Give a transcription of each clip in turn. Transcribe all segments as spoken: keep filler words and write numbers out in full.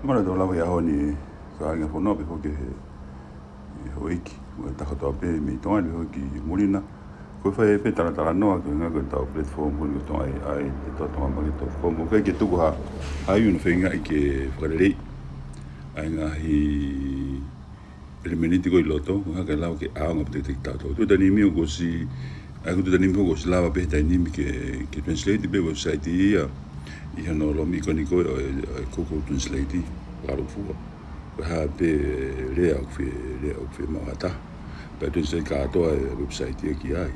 Mālō e tau lava he ʻaho ni, kāinga fonua pea foki he, he houʻeiki, mo e taha kotoa pē mei Tonga ni pea foki muli na. Ko e fai pē talatalanoa, ko e ngaahi ko e tau platform ko eni ko e Tonga AI, ʻa e Tonga Market dot com. ʻOku ʻikai ke tuku ha, ha ivi ʻoku feinga ke fakalelei ʻa e ngaahi ʻelemēniti ko ē ʻi loto, ko e hā ke lava ke ʻaonga pē kiate kitautolu. Tuʻu taimi ni ʻoku ʻosi, ʻa ia ko e tuʻu taimi ni ʻoku ʻosi lava pē he taimi ni ke, ke translate pē website ia ʻi hono lomiʻi ko eni ko ē ʻo e, ʻo e Google Translate, fakalūkufua. Ko e hā pē lea ʻoku fie, lea ʻoku fiemaʻu ʻe ha taha, pea translate kātoa e website ia ki ai.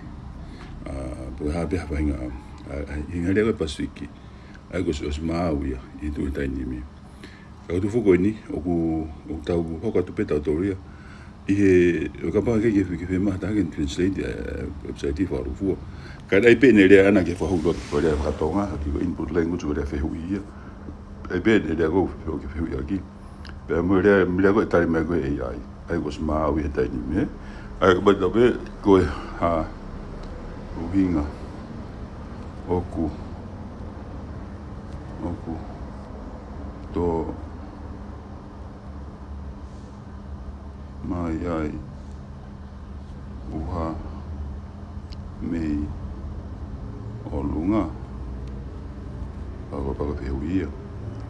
ʻA, ko e hā pē ha faʻahinga, ʻa, ʻa, ʻi he ngaahi lea ko ē Pasifiki, ʻa ia ko ē ʻosi, ʻosi maau ia ʻi he tuʻu he taimi ni. Ka ko e tuʻu foki ko eni, ʻoku, ʻoku tau hoko atu pē tautolu ia ʻi he, ʻo kapau ʻoku ʻikai ke, ke fiemaʻu ʻe ha taha ke translate e website fakalūkufua, ka ʻai pē ʻene lea ʻana ke fakahū atu ko e lea faka-Tonga, ʻa ia ko e input language ko e lea fehuʻi ia. ʻAi pē ʻene lea ko ē ʻo ke fehuʻi ʻaki. Pea mo e lea, mo e lea ko ē ʻe tali mai ko ē ʻe he AI. ʻA ia ko e ʻosi maau ia he taimi ni. ʻA ia ko e pau pē ko e hā ʻuhinga ʻoku, ʻoku tō mai ai ʻuha mei ʻolunga. Pea ko e, pea ko e fehuʻi ia.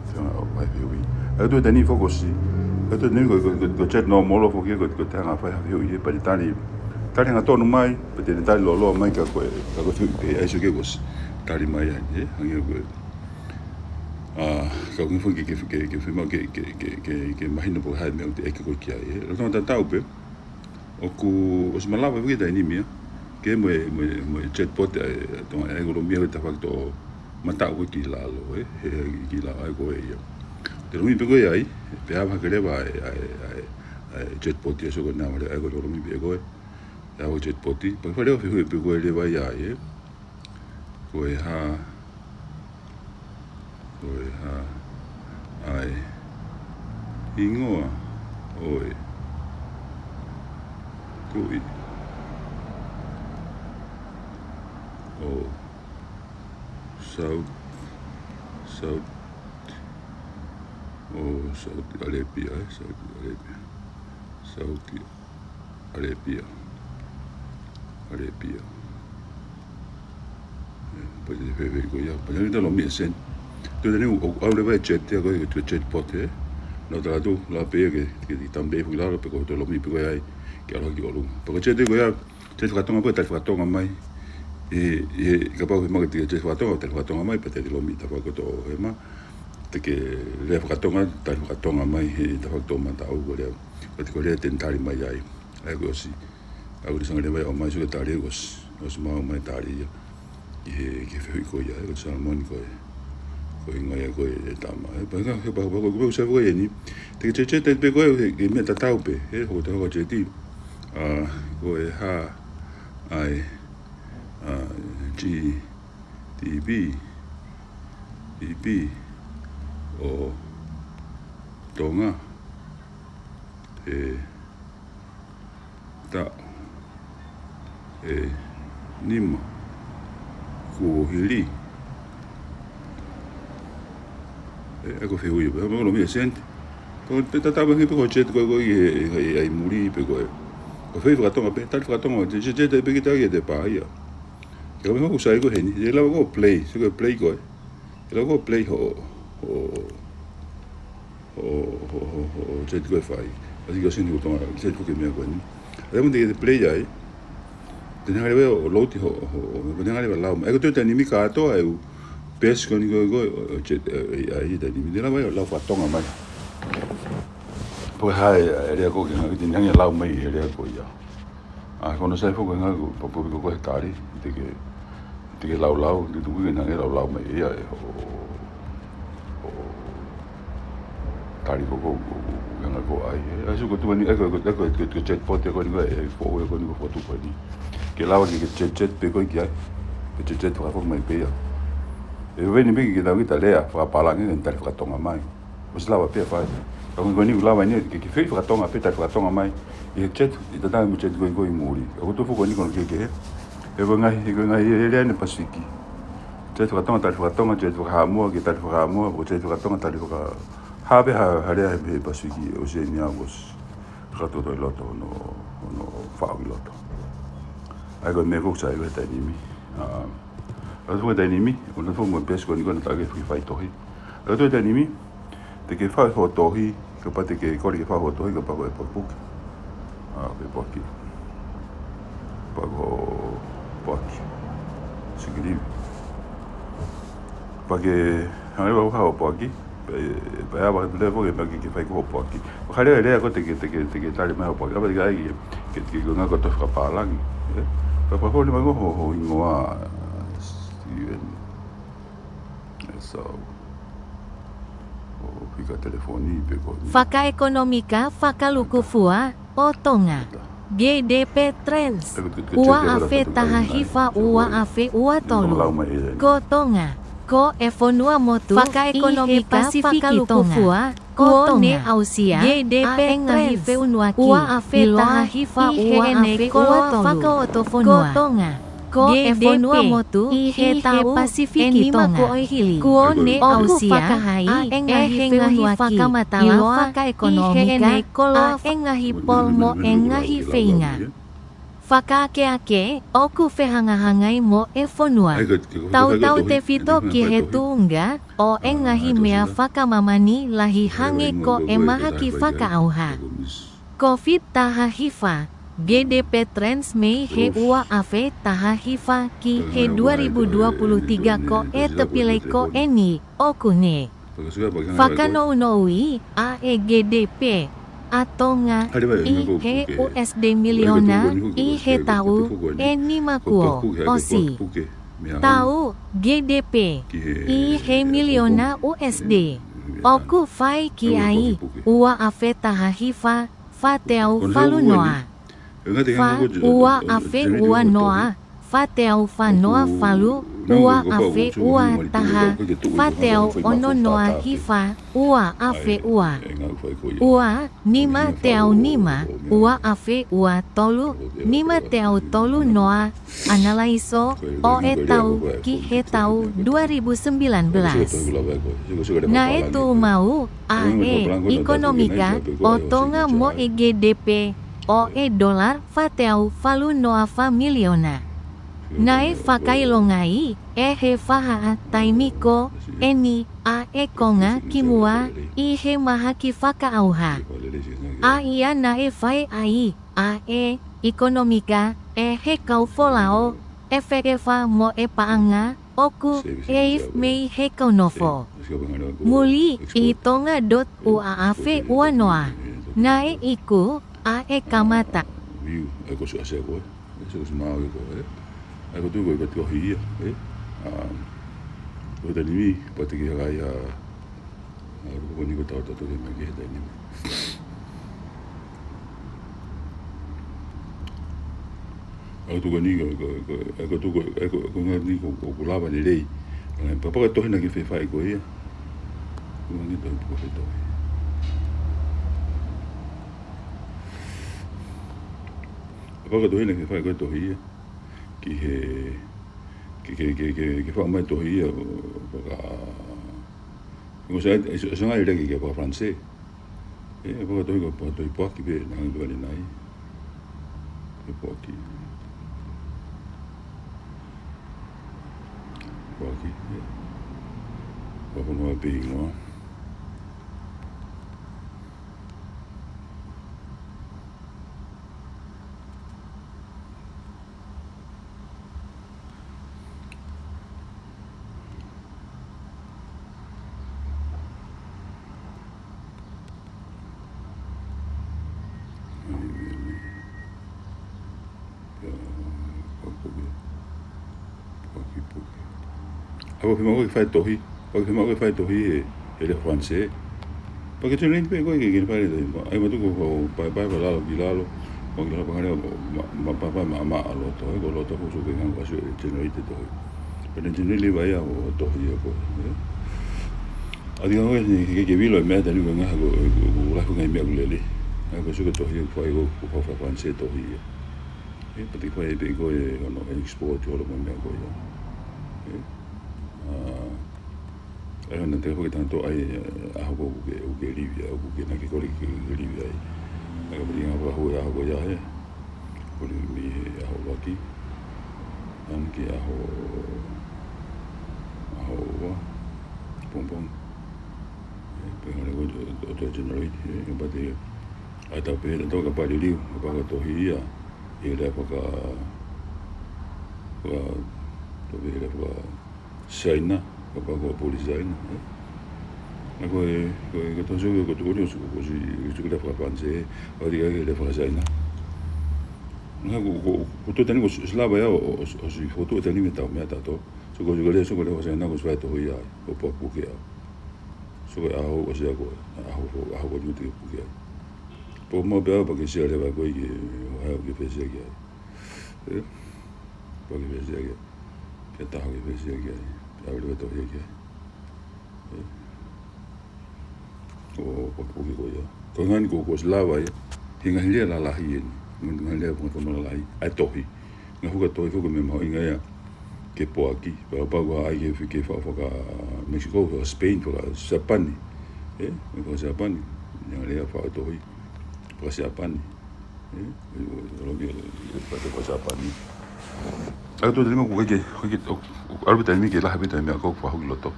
Feinga ʻo fai fehuʻi. ʻA ia ko e tuʻu he taimi ni foki ʻosi, ʻa ia ko e tuʻu he taimi ni ko e, ko e, ko e, ko e chat normal foki ia, ko e, ko e te hanga ʻo fai ha fehuʻi ia, pea te tali, tali hangatonu mai, pea te tali lōloa mai ka ko e, ka ko e fehuʻi pē, ʻa ia sio ki ai ʻoku ʻosi tali mai ai, ē, hangē ko e. ʻA, ka ʻoku ʻikai foki ke, ke, ke, ke fiemaʻu ke, ke, ke, ke, ke mahino pe ko e hā e meʻa ʻoku te ʻeke koe ki ai, ē. Lolotonga tatau pē, ʻoku ʻosi malava foki he taimi ni ia ke mo e, mo e, mo e chatbot ʻa e, ʻa e Tonga AI, ʻoku lomiʻi ia he tafaʻaki toʻomataʻu ko ē ki lalo, ē, he, he ki lalo ʻa ia ko ē ia. Te lomiʻi pē koe ai, pea ʻave hake leva ʻa e, ʻa e, ʻa e, ʻa e chatbot ia, sio ko ena ʻa e lea ʻa ia ko e lomiʻi pē koe, ʻave e chatbot, pea fai leva fehuʻi pē ko ē leva ia, ē. Ko e hā, ko e hā ʻa e hingoa ʻo e tuʻi ʻo Saudi, Saudi, ʻo Saudi Arabia, ē, Saudi Arabia. Saudi Arabia. Arabia. Ē, pea te fehuʻi ko ia, pea te lomiʻi e send. Tuʻu he taimi ni ʻoku ʻalu leva e chat ia ko e, ko e chatbot, ē. Nau tala atu, lava pē ia ke, ke, ke tampe foki lalo, pea ko e te lomiʻi pē koe ai ke ʻalu hake ki ʻolunga. Pea ko e chat ko ia, chat faka-Tonga pē, tali faka-Tonga mai. ʻE, ʻe, kapau ʻoku fiemaʻu ke chat faka-Tonga, tali faka-Tonga mai, pea te lomiʻi tafaʻaki kotoa ʻo hema. Te ke lea faka-Tonga, tali faka-Tonga mai he tafaʻaki toʻomataʻu ko e lea, ko e, ko e lea te ne tali mai ai. ʻA ia ko e ʻosi, ʻa ia ko e ʻosi hanga leva ia ʻo ʻomai, sio ki he tali ʻoku ʻosi, ʻosi maau mai e tali ia ʻi he, ki he fehuʻi ko ia, ē, ko Salomoni ko e, ko e hingoa ia ko ē ʻo e tama, ē. Pea ka, he pea, pea, pea, pea, pea, pea, pea, eni. Te ke chat, chat pē ko ē, he, he meʻa tatau pē, ē, hoko, hoko chat. ʻA, ko e hā ʻa e, ʻa e, G D P, G D P ʻo Tonga he taʻu ʻe nima kuo hili. Ē, ʻa ia ko e fehuʻi, pea mo e lomiʻi e send. Ko e, pea tatau ange pē ko e chat ko ē, ko ē ʻi he, ʻi he, ʻi he, ʻi muli pē ko ē. Ko e fehuʻi faka-Tonga pē, tali faka-Tonga, te, te, te, te pē kita ia te pā ia. Ke ka me hoko sai ko ē heni, ʻe lava ko ē ʻo play, sio ko e play ko ē. ʻE lava ko ē ʻo play hoʻo, hoʻo, hoʻo, hoʻo, hoʻo chat ko ē ʻoku fai. ʻA ia ko e send ko ē ʻa Tonga, chat ko ē ki he meʻa ko eni. ʻA ia mo te, te play ai, te ne hanga leva ʻo load hoʻo, hoʻo, te ne hanga leva ʻo lau mai. ʻA ia ko e tuʻu he taimi ni kātoa e ʻū paste ko eni ko ē, ko ē, ʻo, ʻo chat, ʻe, ʻe, ʻa ia he taimi ni te ne lava ʻo lau faka-Tonga mai. Pe ko e hā e, e lea ko ē ke ngāueʻaki, te ne hanga ʻo lau mai e lea ko ia. ʻA, ko hono sai foki ko e ngaahi ko, pea, pea, pea ko e tali, te ke, te ke laulau, te tuku ke ne hanga ʻo laulau mai ia ʻe hoʻo, hoʻo tali ko ē, ko, ko, ko e ngaahi ko ē ʻa ia. ʻA ia sio ko e tuʻu eni, ʻa ia ko e, ko e, ko e, ko e, ko e chatbot ia ko eni ko ē, ʻe foʻou ia ko eni ko e fokotuʻu ko eni. Ke lava ke, ke chat, chat pē koe ki ai, ke chat, chat fakafoki mai pē ia. ʻE veni pē ke tau ki ta lea fakapālangi, ke tali faka-Tonga mai. ʻOsi lava pē ʻo fai. Ka ko eni ʻoku lava eni ke, ke fehuʻi faka-Tonga pē, tali faka-Tonga mai. ʻI he chat, ʻi he tatau mo e chat ko ē ko ē ʻi muli. Ka ko e tuʻu foki ko eni ko hono kehekehe, ʻe ko e ngaahi, ʻe ko e ngaahi lea ʻeni Pasifiki. Chat faka-Tonga, tali faka-Tonga, chat faka-Haʻamoa, ke tali faka-Haʻamoa, ko e chat faka-Tonga, tali faka-, Hā pē ha, ha lea he, he Pasifiki, ʻOseania, ʻoku ʻosi kakato ʻi loto, hono, hono faʻu ʻi loto. ʻA ia ko e meʻa ʻoku sai ʻi he taimi ni. ʻA, ʻa ia ko e taimi ni, ʻoku nau fou mo e peesi ko eni ko ena taʻaki fai tohi. ʻA ia ko e taimi ni, te ke fai hoʻo tohi, kapau te ke kole ke fai hoʻo tohi, kapau ko e pokipoki. ʻA, pe poaki. Kapau ko e poaki. Sikilivi. Pea ke hanga leva ʻo fai hoʻo poaki, pea, pea ʻe ʻave ke pule foki, pea ke, ke fai ko hoʻo poaki. Pea ka lea, lea ko ē te ke, te ke, te ke tali mai hoʻo poaki. ʻAve ke ai ke, ke, ke ngāue ko e tohi fakapālangi. ʻE? Pea, pea fai leva ko hoʻo, hoʻo hingoa, Steven. So, hoʻo fika telefoni pe ko e Fakaʻekonōmika fakalūkufua ʻo Tonga. G D P Trends. Ua afe taha hiva ua afe ua tolu. Ko Tonga, ko e fonua motu fakaʻekonōmika fakalūkufua ʻo Tonga. Kuo ne aʻusia G D P ʻa e ngaahi feʻunuaki ua afe taha hiva ua afe ua tolu. Ko Tonga, ko e fonua motu ʻi he taʻu ʻe nima kuo hili. Kuo ne aʻusia ʻa e ngaahi feʻunuaki fakamatala fakaʻekonōmika ʻa e ngaahi pole mo e ngaahi feinga fakaakeake ʻoku fehangahangai mo e fonua. Tautautefito ki he tuʻunga ʻo e ngaahi meʻa fakamāmani lahi hangē ko e mahaki fakaʻauha. Covid taha hiva, G D P Trends mei he ua afe taha hiva ki he dua ribu dua puluh tiga ko e tōpile ko eni ʻoku ne fakanounou ʻa e G D P ʻa Tonga ʻi he U S D miliona ʻi he taʻu ʻe nima kuo ʻosi. Taʻu G D P ʻi he miliona U S D ʻoku fai ki ai ua afe taha hiva fā teau valu noa. Fā ua afe ua noa, fā teau fā noa valu, ua afe ua taha, fā teau ono noa hiva, ua afe ua. Ua nima teau nima, ua afe ua tolu, nima teau tolu noa, ʻanalaiso ʻo e taʻu ki he taʻu dua ribu sembilan belas. Naʻe tuʻumaʻu ʻa e ʻekonōmika ʻo Tonga mo e G D P ʻo e tola fā teau valu noa fā miliona. Naʻe fakaʻilongaʻi ʻe he vahaʻa taimi ko eni ʻa e konga kimuʻa ʻi he mahaki fakaʻauha. ʻA ia naʻe fai ai ʻa e ʻekonōmika ʻe he kau folau, ʻe fekeva mo e paʻanga ʻoku ʻeif mei he kau nofo muli ʻi Tonga dot ua afe ua noa. Naʻe iku ʻa e kamata. Viu, ʻa ia ko e suʻa sea ko ē. ʻE, suʻa sea maau ia ko ē. ʻA ia ko e tuʻu ko ē ka tohi ia, ʻe. ʻA, ko e taimi ni, pea te ke hanga ia ʻa, ʻa, ko eni ko e tau tau tohi mai ki he taimi ni. ʻA, ko e tuʻu ko eni ko, ko, ko, ʻa, ko e tuʻu ko, ʻa, ko, ko e ngaahi ni ko, ko, ko lava lelei. ʻA, pea paka tohi naʻa ke fefai ko ia. Ko e ngaahi tohi, ko e tohi. Pea paka tohi naʻa ke fai ko e tohi ia. Ki he, ke, ke, ke, ke, ke fai mai tohi ia, ʻo, paka, ʻo sa, ʻe, ʻe, ʻe, sa ngai leki ke paka Falanisē. ʻE, paka tohi ko, paka tohi poaki pē, naʻa ngai paka ni nai. ʻE poaki. Poaki, ʻe. Paka no a pē hingoa. Pea, pea puke. Puke, puke. ʻA ia ʻoku fiemaʻu ke fai tohi. ʻOku fiemaʻu ke fai tohi he, he lea Falanisē. Pea ke translate pē ko ē ke, ke fai tohi. ʻA ia mātuʻaki ko, ko, pea, pea, pea lalo ki lalo. Pea ki lalo pea hanga leva ʻo ma, ma, pea, pea maʻamaʻa loto. ʻE, ko loto ko e sio ke hanga ʻo ʻasi ʻo e translate tohi. Pea ne translate leva ia ʻo tohi ia ko ē. ʻA ia ko e, ke, ke, ke vilo e meʻa taimi ko ē ngaahi ko, ko, ko lahi ko e ngaahi meʻa ʻoku lele. ʻA ia ko e sio ko e tohi ia ko e fai ko, ko e fai, fai Falanisē tohi ia. ʻE, pea te ke fai pē ko ē hono export holo mo e meʻa ko ia. ʻE, ʻa, ʻA ia naʻe teʻeki ke tangatō ai, ʻa e ʻaho ko ē ʻoku ke, ʻoku ke livi ai, ʻoku ke, naʻa ke kole ke, ke livi ai. Naʻa ke pili ngā fakahū e ʻaho ko ia he, kole mei he ʻaho ʻuluaki. Anu ki he ʻaho, ʻaho ua, pongipongi. ʻE, pea hangē ko e, ʻo, ʻo, ʻo January, ʻe, ʻe pate, ʻa e tau pehē, tau kapau liliu, kapau ko e tohi ia, ʻi he lea faka-, faka-, tau pehē lea faka-, Siaina, kapau ko e poli Siaina, ʻe. Naʻa ko e, ko e, ko e tohi ko e, ko e tohi ko e, ko e, ko e, ko e lea faka-Falanisē, ʻa ia ʻikai ke lea faka-Siaina. Naʻa ko, ko, ko e tohi taimi ni ko e sila vai au, ʻo, ʻo, ʻosi fotu e taimi ni mei he tau meʻa tautolu. So ko e, ko e lea, so ko e lea faka-Siaina ko e sila tohi ai, ʻo pau puke au. So ko e ʻaho, ʻosi ia ko e, ʻaho, ʻaho ko e tuʻu te puke ai. Pea ʻomai pē au pea ke sio leva koe ki he, ʻo hea ke fesiʻaki ai. ʻE? Pea ke fesiʻaki ai. Ke taha ke fesiʻaki ai. Pea ʻalu leva tohi ki ai. ʻE? ʻO, ʻo, ʻo, ʻo, ko ia. Ko e ʻuhinga ni ko, ko e sila vai ia. He ngaahi lea lalahi eni. Ngaahi lea fakatonga lalahi. ʻA e tohi. Ngaahi fuka tohi foki meʻa mahuʻinga ia ke poaki. Pea kapau ko ha ʻai ke, ke faka-, faka-Mexico, faka-Spain, faka-Siapani. ʻE? Faka-Siapani. Ngaahi lea faka-tohi. Faka-Siapani. ʻE? ʻE, ʻe, ʻe, ʻe, faka-, faka-Siapani. ʻA ia ko e tohi taimi ni ʻoku ʻikai ke, ʻikai ke, ʻo, ʻo, ʻalu pē taimi ke lahi pē taimi ʻa ko e fakahū ki loto.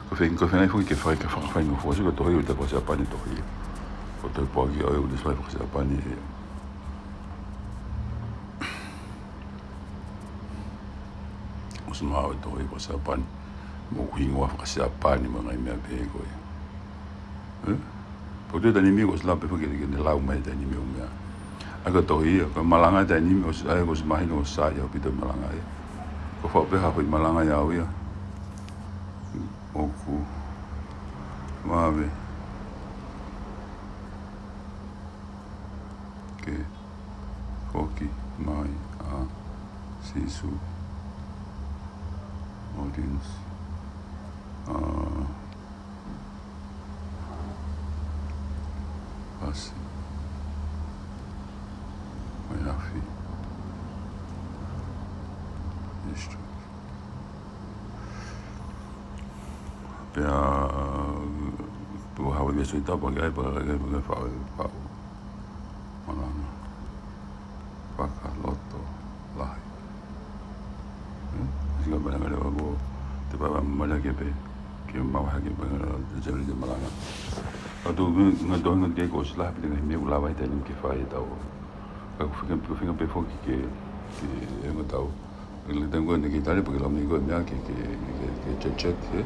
Ko e feinga, ko e feinga foki ke fai, ke fakafaingofuaʻi ko e tohi ʻo e faka-Siapani tohi. Ko e tohi poaki ʻo e ʻulis fai faka-Siapani ʻe. ʻOsi maʻu e tohi faka-Siapani. Mo e hingoa faka-Siapani mo e ngaahi meʻa pehē ko ia. ʻE? Pea ko e taimi ni ko e sila pē foki ke ne lau mai taimi ni ʻo meʻa. ʻA ia ko e tohi ia, ko e malanga taimi ni ʻosi, ʻa ia ko e ʻosi mahino ʻoku sai ʻaupito e malanga ia. Ko e faʻu pē ha foʻi malanga ia au ia. ʻOku vave ke foki mai ʻa Sīsū. Audience. ʻA, pasi. Mai afi. History. Pea, pea hawa ia sui tapa ke ai, pea, pea, pea, pea, pea, malanga. Fakalotolahi. ʻE? Sika pea ngale wako, te pea mala ke pē, ke mawa hake pea ngale te jali te malanga. Atu, ngā tohi ngā ke ko sila, pea ngā mea ʻoku lava ai taimi ke fai e tau. Ka ko e feinga, ko e feinga pē foki ke, ke, ʻe ngā tau. ʻE le tango ne ke tale pea ke lau mai ko e meʻa ke, ke, ke, ke chat chat, ʻe?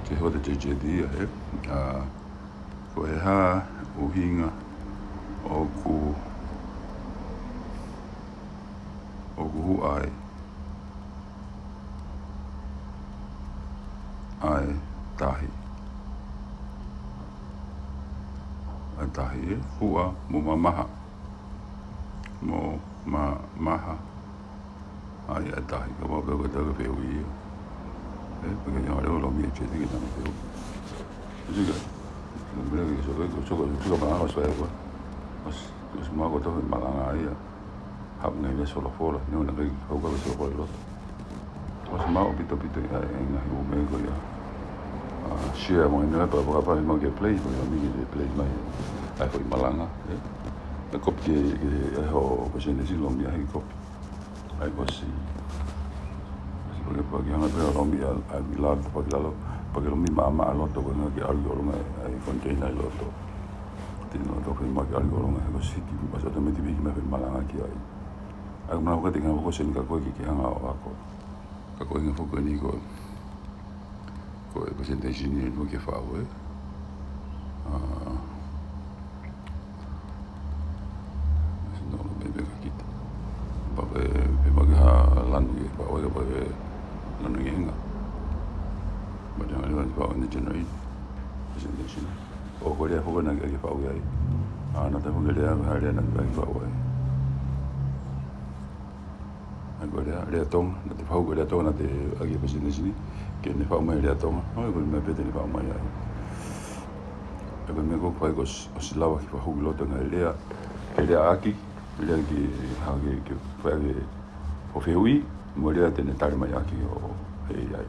Ke hota chat chat ia, ʻe? ʻA, ko e hā ʻuhinga ʻoku, ʻoku huʻa ai, ʻa e tahi. ʻA e tahi, ʻe? Huʻa mo mamaha. Mo ma-, maha. ʻA ia ʻa e tahi, kapau pē ko e tau ke fehuʻi ia. ʻE, pea ke ʻi ai ha leo lomi e chat ke tau fehuʻi. Sika, mo mele ke sio ko, sio ko, sio ko malanga ʻosi fai ko. ʻOsi, ʻosi maʻu ko e tohi malanga ia. Haʻu ngaahi meʻa solofola, neongo naʻe ʻikai ke fai ko e solofola ʻi loto. ʻOsi maʻu ʻaupito ʻaupito ia e ngaahi ʻū meʻa ko ia. ʻA, share mo e meʻa pea, pea, pea, mo ke play, mo ke play mai. ʻA e foʻi malanga, ʻe. ʻE kopi ke, ke, ʻe ho, ko e sene si lomi ʻa e kopi. ʻA ia ko si. Si pea ke, pea ke hanga pē lomi ʻa, ʻa e lalo, pea ke lalo, pea ke lomi maʻamaʻa loto, ko e hanga ke ʻalu ʻi ʻolunga ʻa e container ʻi loto. Tino to foʻi maki ʻalu ʻi ʻolunga, he ko e siki, pea sa to meti piki mai foʻi malanga ki ai. ʻA ia ko e mana ko e te ke hanga ko e sene ka ko e ke, ke hanga ʻo ako. Ka ko e ʻuhinga foki eni ko e, ko e presentation ni ʻoku ke faʻu ē. ʻA, sino lo me me ka kita. Pea ke, pea ke ha lanu ke faʻu ē, pea ke lanu ke hinga. Pea te hanga leva faʻu ʻene generate presentation. ʻO ko e lea foki naʻa ke faʻu ai. ʻA, naʻa te foki lea, ha lea naʻa te faʻu ai. ʻA ia ko e lea, lea Tonga, naʻa te faʻu ko e lea Tonga, naʻa te ʻai e presentation ni, ke ne faʻu mai lea Tonga, ʻa ia ko e meʻa pē te ne faʻu mai ai. ʻA ia ko e meʻa ko ē ʻoku fai ko e s-, ʻosi lava ke fakahū ki loto ngaahi lea, ke lea ʻaki, lea ke, ha ke, ke fai ke, ʻo fehuʻi, mo e lea te ne tali mai ʻaki ʻo, ʻe ai.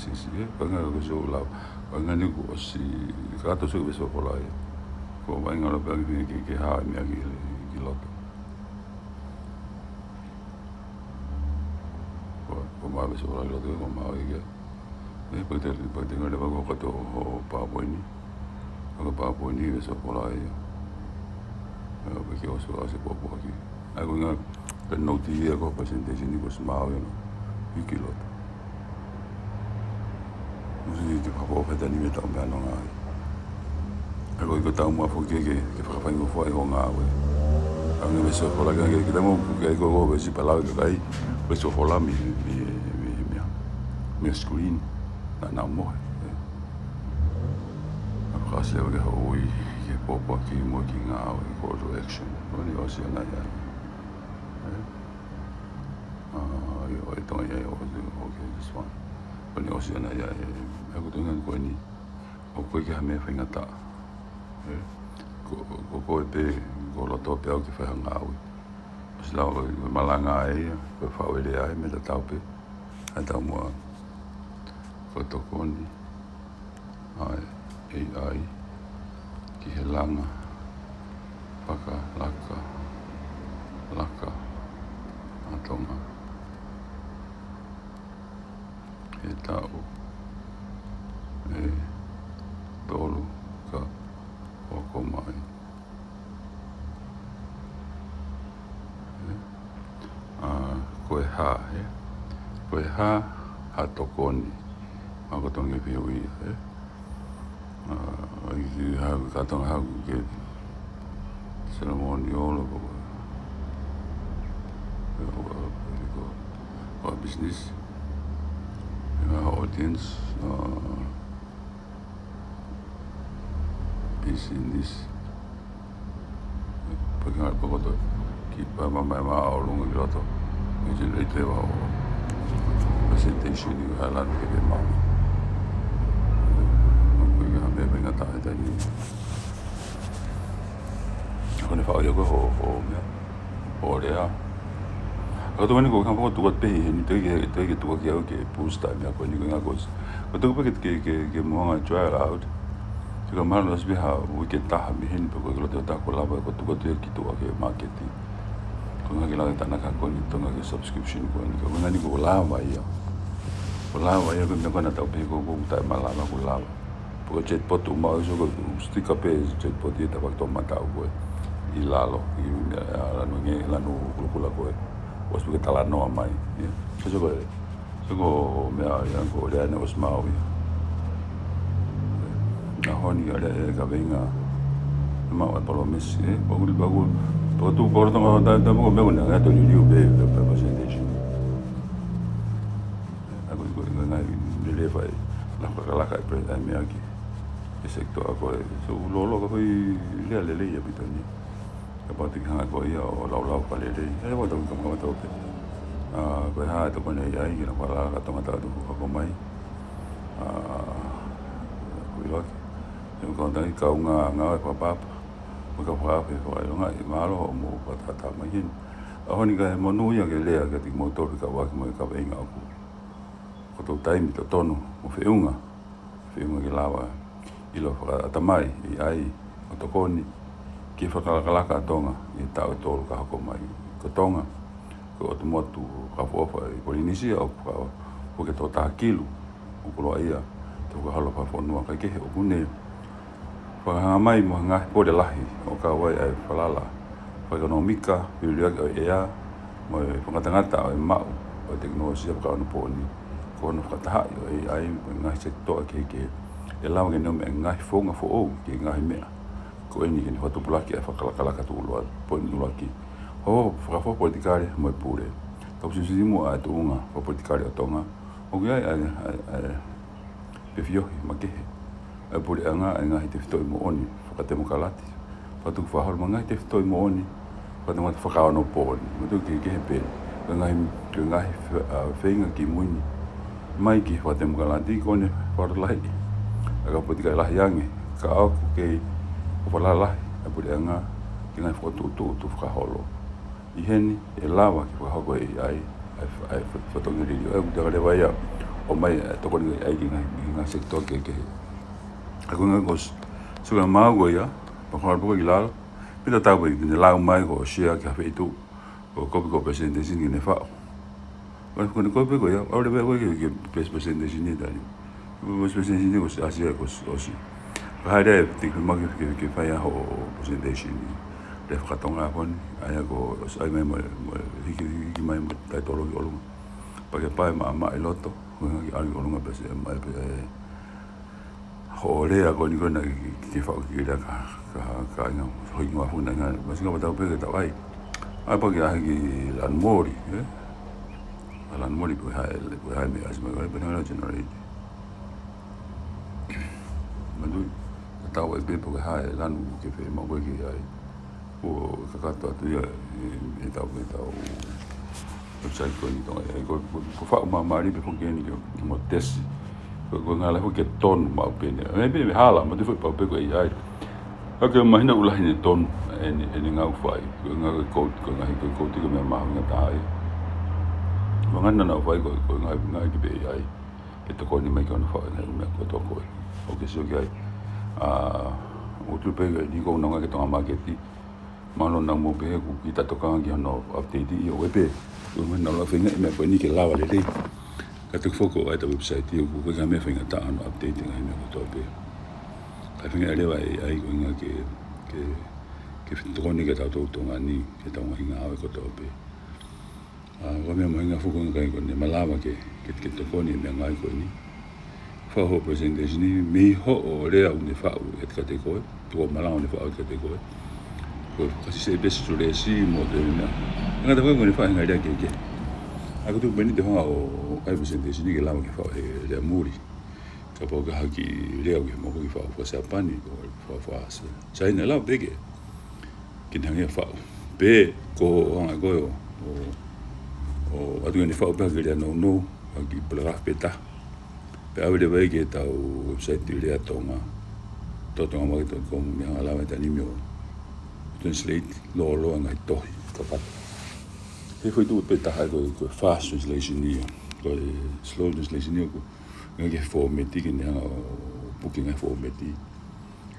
sisi, ē, ko e ʻuhinga ko e sio lau. Ko e ʻuhinga ni kuo ʻosi, ka tau sio ki he veesi folofola ia. Ko e vaʻinga ʻalu pē ki, ki, ki he hā e meʻa ki, ki loto. Ko, ko e maʻu e veesi folofola ki loto, ko e maʻu ia. Ē, pea te, pea te ngale pako kato ho PowerPoint ni. Ko e PowerPoint ni, veesi folofola ia. Ē, pea ke ʻosi ʻasi pōpoaki. ʻA ia ko e ʻuhinga, ko e nouti ia ko e presentation ni kuo ʻosi maʻu ia ʻi loto. Mou sio ki he pōpoaki ni mei he taʻu mei he ʻaho ni. ʻA ia ko e, ko e taumuʻa foki ke, ke fakafaingofua ai hoʻo ngāue. ʻA ia ko e veesi folofola ke, ke, ke taumuʻa ke, ko e veesi pē lau ʻe he kakai, veesi folofola mei, mei, mei, mei, mei he screen, naʻa nau mohe. ʻA ia ko e ʻasi leva ke haʻu ʻo ui ki he pōpoaki mo e kiʻi ngāue, call to action. Ko eni ʻosi ʻana ia. Ē? ʻA ia, ʻo e Tonga ia, ʻosi, okay, this one. Ko eni ʻosi ʻana ia, ē, ē, ko e ʻuhinga ko eni. ʻOku ʻikai ke ʻi ai ha meʻa faingataʻa. Ē? Ko, ko, ko koe pē, ko ho loto pē ʻoku ke fai ha ngāue. Sila ko e malanga ai, ko e faʻu e lea ai, mei he tatau pē. ʻA e taumuʻa ko e tokoni ʻa e A I ki he langa fakalakalaka ʻa Tonga he taʻu ʻe tolu ka hoko mai. ʻE? ʻA, ko e hā, ʻe? Ko e hā ha tokoni? Ma ko Tonga ke fiu ia, ʻe? ʻA, ʻai ki ha, ka Tonga ha ke ceremony olo ko, ko, ko, ko business. Ha audience, ʻa, business. Pea ki ngā pea koto ki pea ma mai ma ʻo lunga ki loto. Ki te lei te wa o presentation ni ha lanu ke te mau. Ko e ngā mea pē ngā taha taimi ni. Ko ne faʻo ia ko ho, ho mea. ʻO lea. Ka tokoni ko e kama ko tuat pē heni, te ke, te ke tuat ki au ke boost time ia ko eni ko e ngā ko ʻosi. Ko tuku pē ke, ke, ke, ke muʻanga trial out. Te ka mahalo ʻosi pē ha uike ʻe taha mei heni pē ko e loto ʻo tā ko lava ko tuat ia ki tuat ki he market. Ko e ngā ke lava ke tānaki ko eni Tonga ki he subscription ko eni. Ko e ngā ni ko lava ia. Ko lava ia ko e meʻa ko ena tau pē ko, ko taʻe malava ko lava. Pea ko e chatbot ʻoku maʻu ʻi so ko e sticker pē chatbot ia ta fakatoʻomataʻu ko ē ʻi lalo, ʻi, ʻa, lanu nge, lanu kulukula ko ē. ʻOsi pē ke talanoa mai, ia. Ke so ko e, so ko e meʻa ia ko e lea ne ʻosi maʻu ia. ʻAho ni ka lea e kaveinga, ʻe maʻu e palōmesi, ʻe, pea kuli pea kuli. Pea tuku pea kuli Tonga ta, ta mo ko e meʻa ko ena, ngaahi tō liliu pē, pē, pē presentation. ʻA ko e, ko e, ko e ngaahi lele fai, langa fakalakalaka e pre-, e meʻa ki he sector ʻa ko ē. So, lolo ka ko e lea lelei ʻaupito ni. Kapau te ke hanga ko ia ʻo laulau fakalelei. ʻE, ʻo tau kamata ʻo pē. ʻA, ko e hā e tokoni ʻa e A I ki he langa fakalakalaka ʻa Tonga taʻu ʻe tolu ka hoko mai. ʻA, ko e ʻuluaki. ʻE, ko e tangata kaungā ngāue fakapapa. Mo e kau fakaafe fakaʻilonga, ʻe mālō hoʻomou fakatātā mai heni. ʻAho ni kae monū ia ke lea kiate kimoutolu fekauʻaki mo e kaveinga ʻoku ko e taimi totonu mo feʻunga, feʻunga ke lava ʻilo fakaʻatamai ʻe he A I ʻo tokoni ki he fakalakalaka ʻa Tonga ʻi he taʻu ʻe tolu ka hoko mai. Ko Tonga, ko e ʻotu motu fakaʻofoʻofa ʻi Polinisia ʻoku faka-, ʻoku ke tōtaha kilu, ʻoku koloaʻia, te u ka holo fakafonua kae kehe ʻoku ne fakahanga mai mo ha ngaahi pole lahi ʻo kau ai ʻa e falala fakaʻekonōmika, filiuliuaki ʻo e ʻea, mo e fakangatangata ʻo e maʻu ʻo e tekinolosia fakaʻonapooni, ko hono fakatahaʻi ʻo e A I mo e ngaahi sekitoa kehekehe. ʻE lava ke ne ʻomai e ngaahi founga foʻou ki he ngaahi meʻa ko eni ke ne fakatupulaki ʻa e fakalakalaka tuʻuloa, poini ʻuluaki. Ho fakafoʻou politikale mo e pule. Tau sisitimu ʻa e tuʻunga fakapolitikale ʻo Tonga. ʻOku ʻi ai ʻa e, ʻa e, ʻa e pefiohi makehe ʻa e puleʻanga ʻa e ngaahi tefitoʻi moʻoni fakatemokalati. Pea tuku fakaholo mo e ngaahi tefitoʻi moʻoni fakatemokalati fakaʻonapooni. Mo tuku kehekehe pē. Ko e ngaahi, ko e ngaahi fe-, ʻa, feinga kimui ni mai ki he fakatemokalati ko ʻene fakalalahi ʻa e kau politikai lahi ange. Ka ʻoku kei fakalalahi ʻa e puleʻanga ki he ngaahi fokotuʻutuʻu fakaholo. ʻI heni, ʻe lava ke fakahoko ʻe he A I ʻa e, ʻa e fatongia liliu. ʻE, ʻoku te kaleva ia ʻo ʻomai ʻa e tokoni ʻa e A I ki he ngaahi, ki he ngaahi sekitoa kehekehe. ʻA ko e ngaahi ko e, so ka mau ko ia, pea ko e hala poko ki lalo, pea tatau pē ke ne lau mai ko e share ki ha feituʻu, ko e kopi ko e presentation ke ne faʻu. Ko e, ko e kopi ko ia, ʻalu leva ko e ke, ke pres-, presentation ni tali. Ko e presentation ni ko e ʻasi ia ko e ʻosi. Ka haere e tiki maki ke, ke fai ʻa hoʻo presentation ni. Lea fakatonga ʻa ko eni, ʻa ia ko e ʻosi ʻai mai mo, mo, hiki, hiki mai mo e taitolo ki ʻolunga. Pea ke pae maʻamaʻa ʻi loto, ko e ngaahi ʻalu ki ʻolunga pē se, mai pē, ʻe, hoʻo lea ko eni ko ena ke, ke, ke faʻu ki he lea ka, ka, ka inga, hoi ngua funa inga, masi ka patau pē ke tau ʻai. ʻAi pea ke ʻahi ki lanu moli, ʻe? ʻA lanu moli ko e hā e, ko e hā e meʻa ʻasi mai, ko e pē na generate. Manatuʻi, ka tau ʻai pē pe ko e hā e lanu ke fē ma ko e ke ʻai. Ko e kakato atu ia, ʻe, ʻe tau, ʻe tau. Website ko eni Tonga, ʻe, ko, ko, ko e faʻu māmālie pē foki eni ke, ke mo tesi. Ko, ko e ngāue lahi foki ke tonu maʻu pē eni. ʻE, pē, pē hala, mo te foʻi pau pē ko e A I. Ka ke mahino ʻoku lahi ʻene tonu, ʻe, ʻEne, ʻene ngāue fai, ko e ngāue ko e code, ko e ngaahi, ko e code ko e meʻa mahuʻinga taha ia. Ko e ngāue naʻa nau fai ko e, ko e ngāue, ngāue ki pē ai. Ke tokoni mai ke nau faʻu e ngaahi meʻa kotoa ko ē. ʻOku ke sio ki ai. ʻA, ʻoku tuʻu pē eni ko ʻenau ngāue ki he Tonga māketi. Mahalo naʻa mou pehē ʻoku kita tokanga ki hono update ʻi ʻo e pē. Ko e ngaahi naʻa nau feinga e meʻa ko eni ke lava lelei. Ka te foki ʻa e website ʻoku ʻikai ko ha meʻa faingataʻa hono update ngaahi meʻa kotoa pē. Ka feinga leva e AI ko e ngāue ke, ke, ke tokoni ke tau tau Tonga ni, ke tau ngaahi ngāue kotoa pē. ʻA, ko e meʻa mahuʻinga foki ko e ngāue ko eni, malava ke, ke, ke tokoni e meʻangāue ko eni. Faʻu hoʻo presentation ni, mei hoʻo lea ʻoku ne faʻu ʻe he kate koe, tuʻo malanga ʻoku ne faʻu ʻe he kate koe. Ko e kasi se pesi tulesi mo te meʻa. Ngata koe ko ʻene faʻu e ngaahi lea kehekehe. ʻA, ko e tuʻu pē eni te hanga ʻo, ʻa e presentation ni ke lava ke faʻu he lea muli. Kapau ko ha kiʻi lea ʻoku ke moʻo ke faʻu faka-Siapani, ko e faʻu faka-Siapani, lava pē ke ke ne hanga ʻo faʻu. Pe ko e hanga ko ē ʻo, ʻo, ʻo ʻatu ke ne faʻu pē ha kiʻi lea nounou, ha kiʻi paragraph pē taha. Pea ʻave leva ia ki heʻetau website Lea Tonga, Totongamāketi dot com, ne hanga leva ʻe he taimi ni ʻo translate lōloa e ngaahi tohi, kakato. He foʻi tuʻu pē taha ko e, ko e fast translation ia. Ko e slow translation ia ʻoku ngāue ki he fōmeti ke ne hanga ʻo puke e ngaahi fōmeti.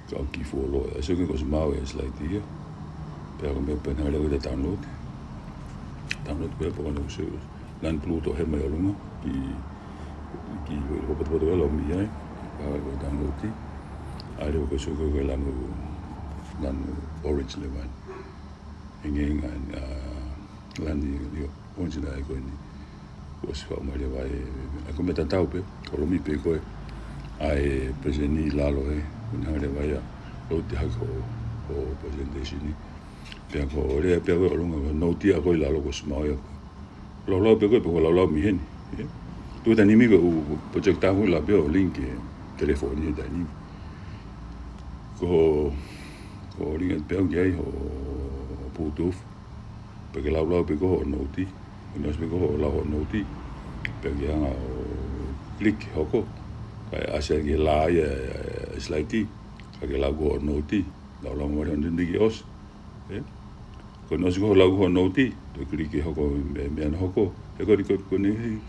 Ka ʻoku kiʻi fuoloa. ʻA, sio ki he, kuo ʻosi maau e slide ia. Pea ko e meʻa pē ʻe hanga leva ke download. Download pē pea ko ʻene ʻosi lanu pulu toʻohema ʻi ʻolunga. Ki, ki, ko e potopoto ʻe lau mei ai. Ka ko e download ki. ʻA, leva ko e sio ko e lanu, lanu orange leva. Hangē, ʻa, lanu ʻio. Ko e ʻuhinga ia ko eni. Kuo ʻosi faʻu mai leva e, ʻa, ko e meʻa tatau pē, ko e lomi pē ko ē ʻa e presentation ʻi lalo ē, ko e hanga leva ia ʻo load hake hoʻo, hoʻo presentation ni. Pea ko e lea pē ko ē ʻolunga, ko e note ʻa ko ē ʻi lalo kuo ʻosi maau ia ko ē. Laulau pē ko ē, pe ko e laulau mei heni. Ē? Tuʻu he taimi ni ko e ʻū projector ʻoku lava pē ʻo link ki he telefoni he taimi ni. Ko, ko e link pē ʻoku ʻi ai hoʻo Bluetooth. Pea ke laulau pē ko ē hoʻo note. Ko ʻene ʻosi pē ko ē hoʻo lau hoʻo note. Pea ke hanga ʻo click hoko. Kae ʻasi ki he lā ia e, e slide. Kae ke lau ko ē hoʻo note. Laulau mai hono note ke ʻosi. Ē? Ko ʻene ʻosi ko ē hoʻo lau ko ē hoʻo note. Toe click hoko e meʻa, meʻa naʻe hoko. He ko e, ko e, ko ʻene,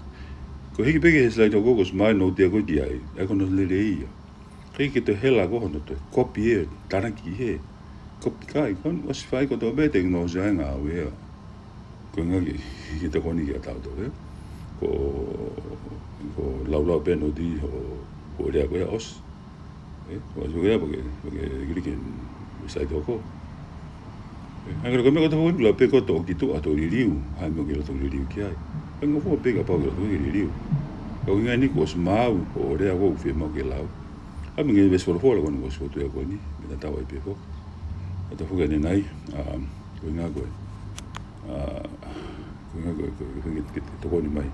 ko e hiki pē ki he slide hoko kuo ʻosi maau e note ʻa ko ē ki ai. ʻA ia ko hono lelei ia. ʻIkai ke toe hela ko ē hono toe copy ē, tānaki hē. Copy kai, ko ʻene ʻosi fai kotoa pē e tekinolosi ʻa e ngāue ia. Ko e ngāue ke, ke tokoni kia tautolu, ē. Ko, ko e laulau pē note hoʻo, hoʻo lea ko ia ʻosi. Ē, ko e ʻosi ko ia pea ke, pea ke click e slide hoko. Ē, hangē ko e meʻa ko ē ʻoku tau lau pē ko e toʻo ki tuʻa, toʻo liliu, ʻa e meʻa ʻoku ke loto ke liliu ki ai. Pea ngofua pē kapau ʻoku ke loto ke liliu. Ka ko e ʻuhinga eni kuo ʻosi maau hoʻo lea ʻoku fiemaʻu ke lau. ʻA e meʻa ngaahi veesi folofola ko eni kuo ʻosi fotu ia ko eni, meʻa tatau ai pē ko ē. Tatau foki ʻanenai, ʻa, ko e ʻuhinga ko ē. ʻA, ko e ʻuhinga ko ē, ko e, ko e, ke, ke, ke tokoni mai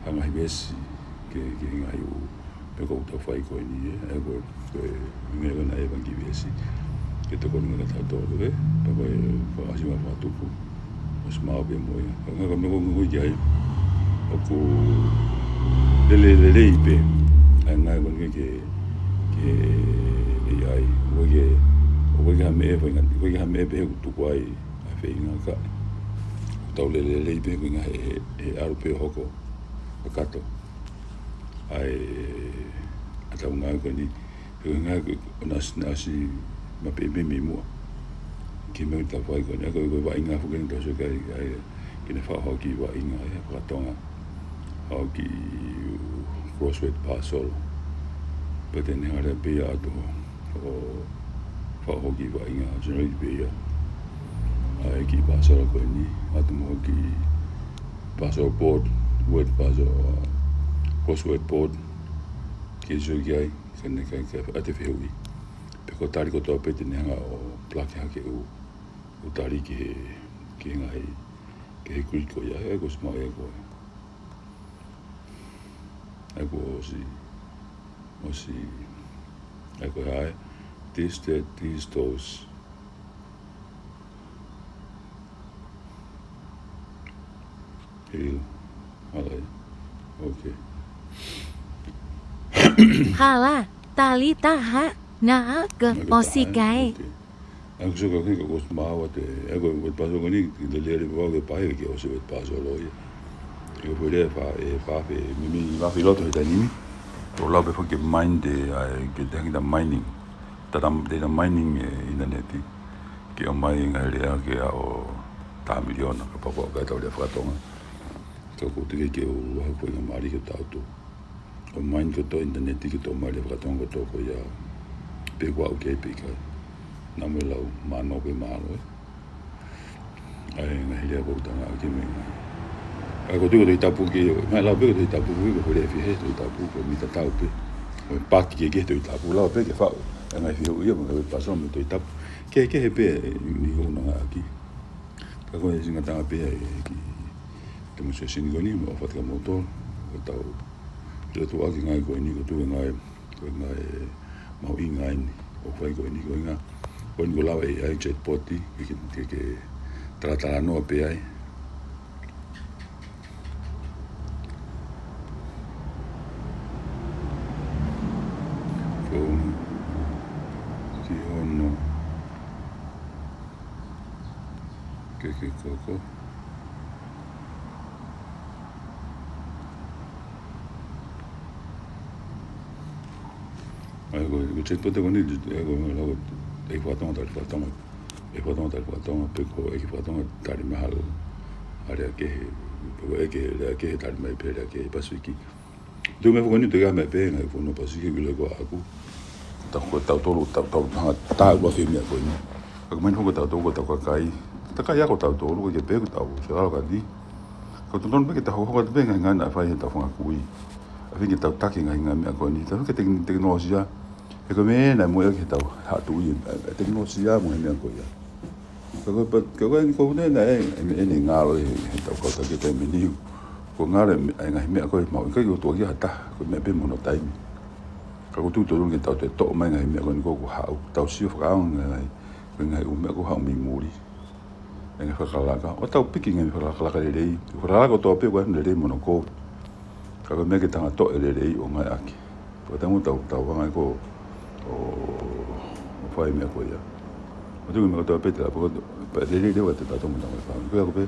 ha ngaahi veesi ki he, ki he ngaahi ʻū meʻa ʻoku tau fai ko eni, ē. ʻA ia ko e, ko e ʻuhinga ko ē naʻe ʻi ai e fanga kiʻi veesi ke tokoni mai kia tautolu, ē. Pea ko e, ko e ʻasi mai fakatupu. ʻOsi maau pē mo ia. Ko e ʻuhinga ko e meʻa ko ē ʻoku ou ʻuhinga ki ai, ʻoku lele, lelei pē ʻa e ngāue ko eni ki he, ki he AI. ʻOku ʻikai ke, ʻoku ʻikai ke ha meʻa faingataʻa, ʻoku ʻikai ke ha meʻa pē ʻoku tuku ai ʻa e feinga ka ʻoku tau lele lelei pē ko e ʻuhinga he, he, he ʻalu pē ʻo hoko kakato ʻa e, ʻa ʻetau ngāue ko eni. He ko e ʻuhinga ko ē ʻoku ʻasi, ʻasi maʻu pē mei muʻa ki he meʻa ʻoku tau fai ko eni. ʻA ia ko e, ko e vaʻinga foki eni ʻoku tau sio ki ai, ʻa ia ke ne faʻu haʻo kiʻi vaʻinga, ʻa ia, fakatokanga, haʻo kiʻi crossword puzzle. Pea te ne hanga leva pē ia ʻo ʻatu hoʻo, hoʻo faʻu hoʻo kiʻi vaʻinga, generate pē ia ʻa e kiʻi puzzle ko eni, ʻatu mo e kiʻi puzzle board, word puzzle, ʻa, crossword board, ke sio ki ai, ke ne, ke, ke ʻoatu e fehuʻi. Pea ko e tali kotoa pē te ne hanga ʻo plug hake e ʻū, ʻū tali ki he, ki he ngaahi, ki he grid ko ia, ʻa ia kuo ʻosi maau ia ko ē. ʻA ia kuo ʻosi, ʻosi, ʻa ia ko e hā ē, this, that, this, those. Hei, hala ia. Okay. Hala, tali taha, naʻa ke, naʻa ke ʻosi taha, kai. Okay. ʻA ia ko e sio ko ē ko e ʻosi maua atu e, ʻa ia ko e word puzzle ko eni, ke lele lele pē ke pae ke ʻosi e word puzzle ʻo ia. ʻA ia ko e foʻi lea ʻe fā, ʻe fā pē, meimei ʻi he fā pē ʻi loto he taimi ni. Ko e lau pē foki ke mind e, ʻa e, ke teʻeki ke ta mining. Ta ta, te ta mining e ʻinitaneti. Ke ʻomai e ngaahi lea ke aʻu tā miliona, kapau ko e ʻikai ke tau lea faka-Tonga. Ka ʻoku ou tui ke u ʻai ha foʻi ngaahi mali ke tau tō. ʻO mind kotoa ʻinitaneti ke tō mai e lea faka-Tonga kotoa ko ia. Pe kuo aʻu ki ai pe ʻikai. Naʻa mo e lau, mānō pē mālō ē. ʻA e ngaahi lea ʻoku ou tangaki mei ai. ʻA ia ko e Tohi Tapu ke, ngaahi lau pē ko e Tohi Tapu ko e, ko e lea fihi he Tohi Tapu ko e mita tau pē. Ko e paki ke ke Tohi Tapu lau pē ke faʻu. ʻA e ngaahi fihi ia mo e ngaahi pasō mei he Tohi Tapu. Kehekehe pē ʻi he ʻulungaanga ʻaki. Ka ko e singa tanga pē ʻa e ki te mo se sini ko eni, mo fatu ka mo tō, ko tau. Te tō ʻaki ngaahi ko eni, ko tō ngaahi, ko ngaahi mahuʻinga eni, ʻo fai ko eni, ko ngaahi, ko eni ko lava ʻe ʻai chatbot, ke, ke, ke, ke talatala noa pē ai. Ko, ki hono. Ke ke koko. ʻA ia ko e, ko e chatbot ko eni, ʻa ia ko e lau, ʻe faka-Tonga, tali faka-Tonga. ʻE faka-Tonga, tali faka-Tonga, pe ko e ʻeke faka-Tonga, tali mai ha lea kehe, pe ko e ʻeke lea kehe, tali mai pē lea kehe Pasifiki. Tuʻu mei he foʻi ko eni, tuʻu ia mei pē ngaahi fonua Pasifiki, ʻilo ko ʻaku. Tau ko tautolu, tau, tau hanga tā ua fē meʻa ko eni. Ka ko e meʻa ni ko tautolu, ko tau kakai. Kakai ia ko tautolu, ko e ke pē ko tau, se lalo ka ni. Ko totonu pē ke tau hoko, hoko pē ngaahi ngaahi naʻa fai he tau fanga kui. ʻA fē ke tau taki ngaahi ngaahi meʻa ko eni. Tau ke teki-, tekinolosia. He ko e meʻa naʻe moʻui ʻaki he tau haʻu ʻi he, e, tekinolosia mo e meʻa ko ia. Ka ko e pa-, ka ko e ni ko e naʻe, e, e, e ngalo e, e tau kau taki taimi ni. Ko e ngalo e, e ngaahi meʻa ko e mau, ʻikai ke tuʻu ia ha taha, ko e meʻa pē mo hono taimi. Ka ko e tuʻu totonu ke tau toe toʻo mai ngaahi meʻa ko eni ko ʻoku haʻu, tau sio fakaʻaonga ngaahi, ko e ngaahi ʻū meʻa ko ē haʻu mei muli. E ngaahi fakalakalaka, ʻo tau piki ngaahi fakalakalaka lelei, fakalakalaka kotoa pē ko e lelei mo hono kovi. Ka ko e meʻa ke tangatoʻo e lelei ʻo ngāueʻaki. Ko e taimi tau, tau hanga ko ē ʻo, ʻo fai meʻa ko ia. ʻO tuku meʻa kotoa pē te la, pe ko, pe lelei leva te tau tomo tau fai. Ko ia ko pē,